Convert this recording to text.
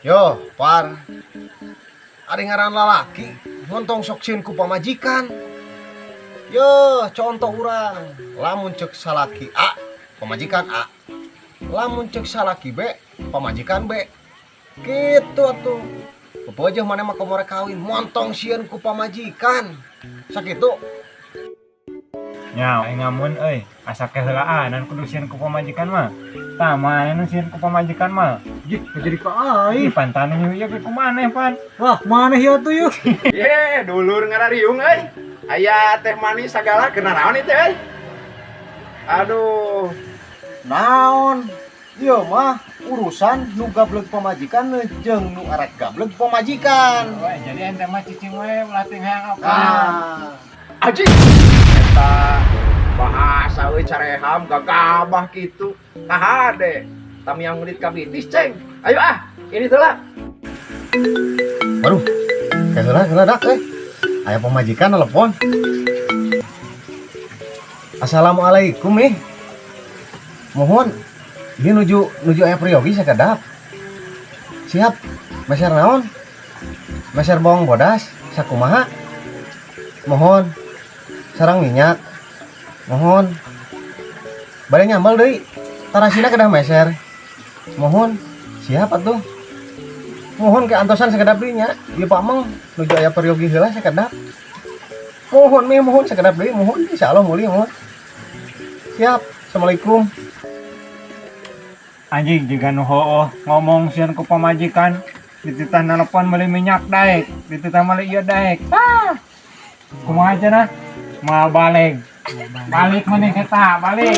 Yo, Par. Ari ngaran lalaki, montong sok sieun ku pamajikan. Yo, contoh urang. Lamun cek salaki A, pamajikan A. Lamun cek salaki B, pamajikan B. Gitu atuh. Bebejeuh maneh mah komo rek kawin, montong sieun ku pamajikan. Sakitu. Nya, aing ngamun euy, asa keheulaanan kudu sieun ku pamajikan mah. Tah maneh nu sieun ku pamajikan mah. Jih, jadi ka aing. Ih, pantan nu ieu ge ku maneh pan. Wah, maneh ya tuh yuk. Ye, dulur ngarariung euy. Aya teh manis sagala, kena naon itu euy? Aduh. Naon? Ieu mah urusan nu gableg pamajikan jeung nu arek gableg pamajikan. Wah, jadi ente mah cicing we, ulah ting hayang apa. Ah. Aji. Eta bahasa euy, careham gagabah kitu. Kahade. Tamiang ngulit ka bitis, ceng. Ayo ah, ini tuh lah. Waduh, kayak heula dak eh. Aya pamajikan telepon. Assalamualaikum nih. Mohon ini nuju nuju aya priyogi sakedap. Siap. Meser naon? Meser bawang bodas sakumaha? Mohon. Sareng minyak. Mohon. Bade nyambel deui. Tarasina kedah meser. Mohon. Siap atuh. Mohon ke antosan sakedap deui nya. Ieu Pak Meng nuju aya peryogi heula sakedap. Mohon mi, mohon sakedap deui, mohon, insyaallah meuli, mohon. Siap. Assalamualaikum. Anjing, jiga nu hooh ngomong sieun ku pamajikan, dititah nelpon meuli minyak daek, dititah meuli ieu daek. Ah. Kumaha cenah? Moal balik. Balik maneh eta, balik.